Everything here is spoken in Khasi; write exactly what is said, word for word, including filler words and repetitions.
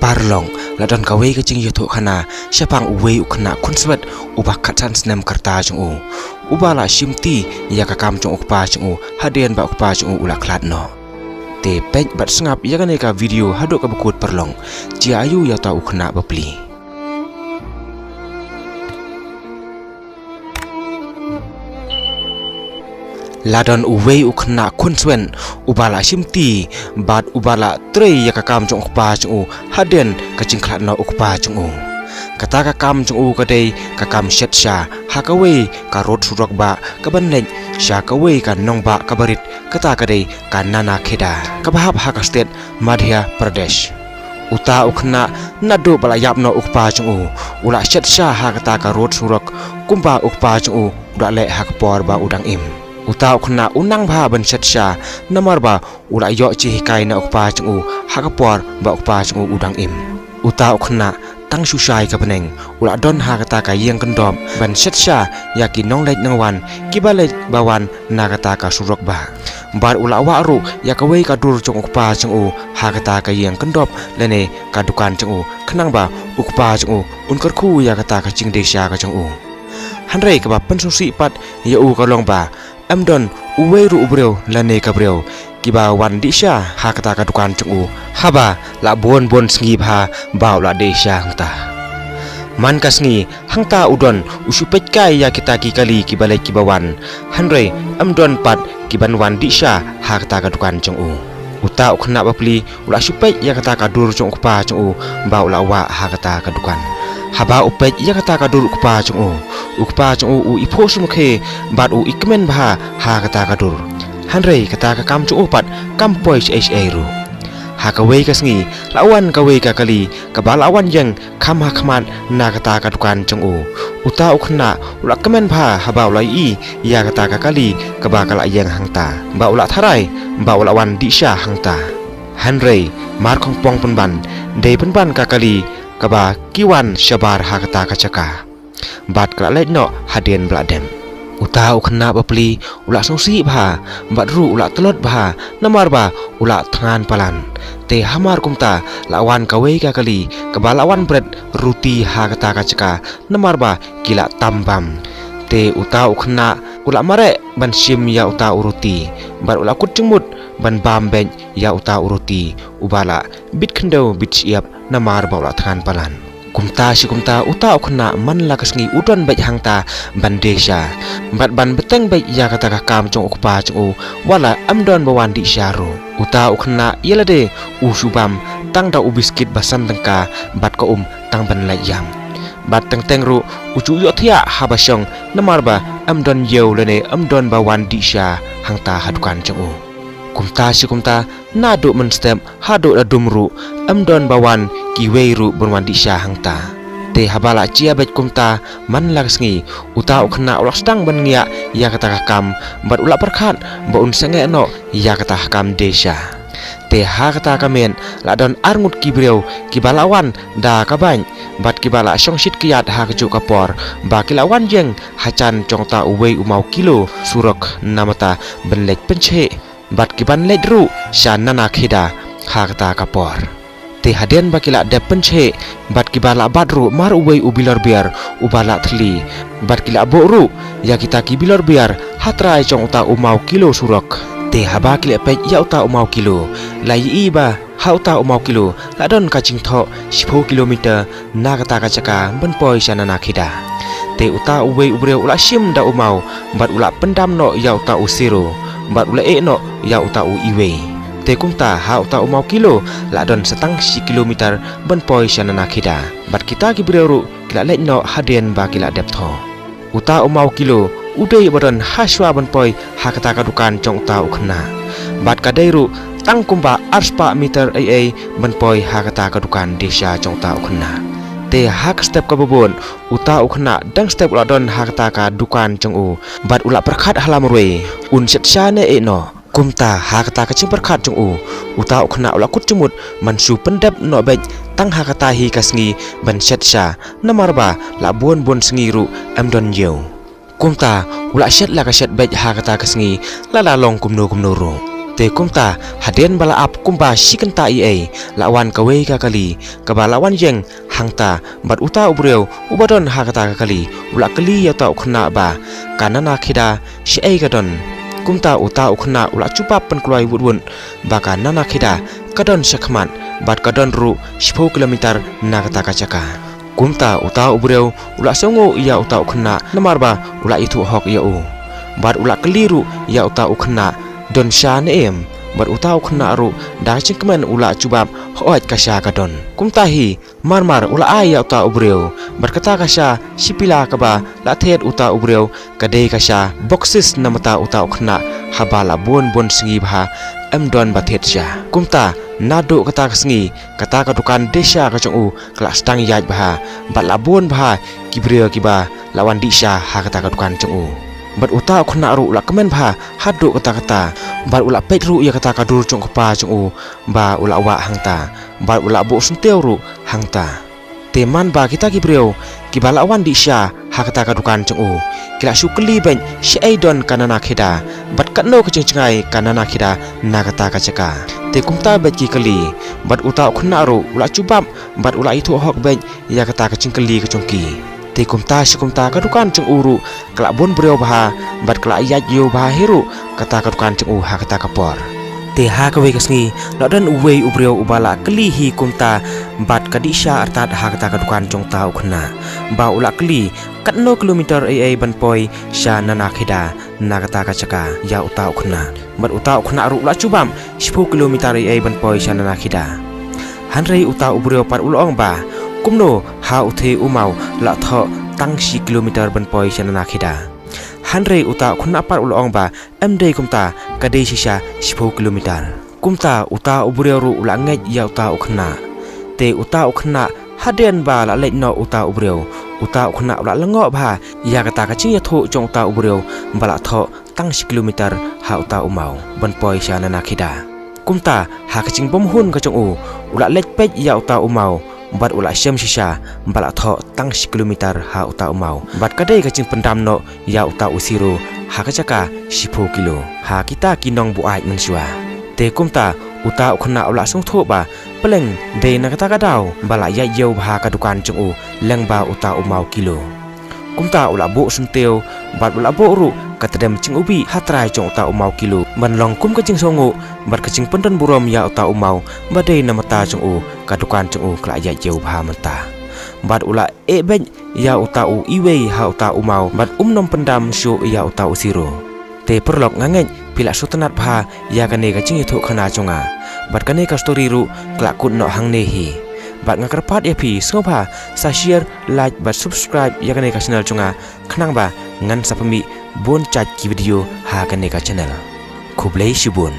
Paralok, la don kawei ka jingïathuhkhana shaphang uwei u khynnah khunswet uba khatsan snem ka rta jong u, uba la shimti ïa ka kam jong u kpa jong u hadien ba u kpa jong u u la khlad noh. Te peit bad sngap ïa kane ka video haduh kaba kut paralok. Jia aiu ïa uta u khynnah bapli? La don uwei u khynnah khunswet uba la shimti bad uba la trei ïa ka kam jong u kpa jong u hadien ka jingkhlad noh u kpa jong u. Kata ka kam jong u ka dei ka kam shet sha ha kawei ka rud surok bah kaban leit sha kawei ka nongbah kaba rit, kata ka dei ka Nana Kheda kaba hap ha ka state Madhya Pradesh. Uta u khynnah naduh ba la ïap noh u kpa jong u, u la shet sha ha kata ka rud surok kumba u kpa jong u u la leh ha ka por ba u dang im. Uta u khynnah u nang bha ban shet sha namar ba u la ïoh jinghikai na u kpa jong u ha ka por ba u kpa jong u u dang im. Uta u khynnah tang shu shai ka bneng u la don ha kata ka ïing kyndop ban shet sha ïa ki nongleit nongwan kiba leit ba wan na kata ka surok bah. Bad u la wah ruh ïa kawei ka dur jong u kpa jong u ha kata ka ïing kyndop lane ka dukan jong u, khnang ba u kpa jong u un kyrkhu ïa kata ka jingdei sha ka jong u. Hynrei kaba pynsngewsih pat ïa u ka long ba ym don uwei ruh u briew lane ka briew kiba wan dih sha ha kata ka dukan jong u haba la bun bun sngi bha ba u la dei sha hangta. Man ka sngi hangta u don u shu peit kai ïa kita ki kali kiba leit kiba wan, hynrei ym don pat kiban wan dih sha ha kata ka dukan jong u. Uta u khynnah bapli u la shu peit ïa kata ka dur jong u kpa jong u ba u la wah ha kata ka dukan. Haba u peit ïa kata ka dur u kpa jong u, u kpa jong u u iphuh sumkhe bad u ikmen bha ha kata ka dur. Hynrei kata ka kam jong u pat kam poi shaei shaei ruh. Ha kawei ka sngi la wan kawei ka kali kaba la wan ïeng kham ha khmat na kata ka dukan jong u. Uta u khynnah u la kmen bha haba u la ïohi ïa kata ka kali kaba ka la ïeng hangta, ba u la tharai ba u la wan dih sha hangta. Hynrei mar khongpong pynban, dei pynban ka kali kaba ki wan shabar ha kata ka jaka bad ka la leit noh hadien ba la dep. Uta u khynnah bapli u la sngewsih bha bad ruh u la tlot bha namar ba u la thngan palat. Te hamar kumta la wan kawei ka kali kaba la wan bret ruti ha kata ka jaka namar ba ki la tam bam. Te uta u khynnah u la mareh ban shim ïa uta u ruti bad u la kut jingmut ban bam beit ïa uta u ruti uba la bit khyndew bit shyiap namar ba u la thngan palat. Kumta shi kumta uta u khynnah man la ka sngi u don beit hangta ban dei sha bad ban bteng beit ïa kata ka kam jong u kpa jong u, wat la ym don ba wan dih sha ruh. Uta u khynnah ïa lade u shu bam tang da u biskit ba san tyngka bad ka um tang ban lait ïam. Bad teng teng ruh u ju ïohthiah haba shong namar ba ym don ïew lane ym don ba wan dih sha hangta ha dukan jong u. Kumta shi kumta naduh mynstep haduh da dum ruh ym don ba wan kiwei ruh ban wan dih sha hangta. Te haba la jia beit kumta man la ka sngi, uta u khynnah u la sdang ban ngiah ïa kata ka kam bad u la pyrkhat ba un sangeh noh ïa kata ka kam dei sha. Te ha kata ka miet la don arngut ki briew kiba la wan da ka bike bad kiba la shong shit kyiad ha kajuh ka por ba ki la wan ïeng hajan jong uta uwei u maw kilo surok namar ban leit pynsheh bad kiban leit ruh sha Nana Kheda ha kata ka por. Te hadien ba ki la dep pynsheh bad kiba la bat ruh mar uwei u bilor biar uba la thylli bad ki la buh ruh ïa kita ki bilor biar ha trai jong uta u maw kilo surok. Te haba ki la peit ïa uta u maw kilo la ïohi ba ha uta u maw kilo la don ka jingthoh shiphew kilometer na kata ka jaka ban poi sha Nana Kheda. Te uta uwei u briew u la shim da u maw bad u la pyndam noh ïa uta u siro bad u la eh noh ïa uta u iwei. Te kumta ha uta u maw kilo la don sa tang shi kilometer ban poi sha Nana Kheda bad kita ki briew ruh ki la leit noh hadien ba ki la dep thoh. Uta u maw kilo u dei uba don hashwa ban poi ha kata ka dukan jong uta u khynnah bad ka dei ruh tang kumba arspah meter ei ei ban poi ha kata ka dukan dei sha jong uta u khynnah. Te ha ka step kaba bud uta u khynnah dang step u la don ha kata ka dukan jong u bad u la pyrkhat ha la marwei un shet sha ne eh noh. Kumta ha kata ka jingpyrkhat jong u, uta u khynnah u la kut jingmut ban shu pyndep noh beit tang ha kata hi ka sngi ban shet sha namar ba la bun bun sngi ruh ym don ïew. Kumta u la shet la ka shet beit ha kata ka sngi lada long kumno kumno ruh. Te kumta, hadien ba la ap kumba shi kynta eiei, la wan kawei ka kali kaba la wan ïeng hangta, bad uta u briew uba don ha kata ka kali u la kylli ïa uta u khynnah ba ka Nana Khida shaei ka don. Kumta uta u khynnah u la jubab pynkloi wut wut ba ka Nana Khida ka don shakhmat, bad ka don ruh shiphew kilometer na kata ka jaka. Kumta uta u briew u la sngewnguh ïa uta u khynnah namar ba u la ïathuh hok ïa u. Bad u la kylli ruh ïa uta u khynnah, don sha ne em? Bad uta u khynnah ruh da ka jingkmen u la jubab, hooid ka sha ka don. Kumta hi marmar u la ai ïa uta u briew, bad kata ka sha shi pila kaba la thied uta u briew ka dei ka sha boksis namar uta u khynnah haba la bun bun sngi bha em don ba thied sha. Kumta naduh kata ka sngi kata ka dukan dei sha ka jong u ka la sdang ïaid bha, bad la bun bha ki briew kiba la wan dih sha ha kata ka dukan jong u. Bad uta u khynnah ruh u la kmen bha haduh katta katta, bad u la peit ruh ïa kata ka dur jong u kpa jong u ba u la wah hangta, bad u la buh syntiew ruh hangta. Te man ba kita ki briew kiba la wan dih sha ha kata ka dukan jong u ki la shu kylli beit shaei don ka Nana Khida, bad katno ka jingjngai ka Nana Khida na kata ka jaka. Te kumta beit ki kylli, bad uta u khynnah ruh u la jubab bad u la ïathuh hok beit ïa kata ka jingkylli ka jong ki. Te kumta shi kumta ka dukan jong u ruh ka la bun briew bha, bad ka la ïaid ïew bha hi ruh kata ka dukan jong u ha kata ka por. Te ha kawei ka sngi la don uwei u briew uba la kylli hi kumta, bad ka dih sha artat ha kata ka dukan jong uta u khynnah, ba u la kylli katno kilometer eiei ban poi sha Nana Khida na kata ka jaka ïa uta u khynnah. Bad uta u khynnah ruh u la jubab shiphew kilometer eiei ban poi sha Nana Khida. Hynrei uta u briew pat u la ong ba kumno ha u thei u maw la thoh tang shi kilometer ban poi sha Nana Khida. Hynrei uta u khynnah pat u la ong ba em dei kumta, ka dei shisha shiphew kilometer. Kumta uta u briew ruh u la ngeit ïa uta u khynnah. Te uta u khynnah hadien ba la leit noh uta u briew, uta u khynnah u la lyngngoh bha ïa kata ka jingïathuh jong uta u briew ba la thoh tang shi kilometer ha uta u maw ban poi sha Nana Khida. Kumta ha ka jingbymhun ka jong u, u la leit peit ïa uta u maw, bad u la shem shisha ba la thoh tang shi kilometer ha uta u maw, bad ka dei ka jingpyndam noh ïa uta u siro ha ka jaka shiphew kilo ha kita ki nongbuaid mynshuwa. Te kumta uta u khynnah u la sngewthuh ba pleng dei na kata ka daw ba la ïaid ïew bha ka dukan jong u lyngba uta u maw kilo. Kumta u la buh syntiew bad u la buh ruh ka tdem jingubih ha trai jong uta u maw kilo, ban long kum ka jingsngewnguh bad ka jingpyndon burom ïa uta u maw ba dei namar jong u ka dukan jong u ka la ïaid ïew bha mynta. Bad u la eh beit ïa uta u iwei ha uta u maw bad um nym pyndam shuh ïa uta u siro. Te paralok, nga ngeit phi la sngewtynnat bha ïa kane ka jingïathuhkhana jong nga. Bad kane ka story ruh ka la kut noh hangne hi. Bad nga kyrpad ïa phi sngewbha sa share, like bad subscribe ïa kane ka channel jong nga, khnang ba ngan sa pynmih bun jait ki video ha kane ka channel. Khublei shibun.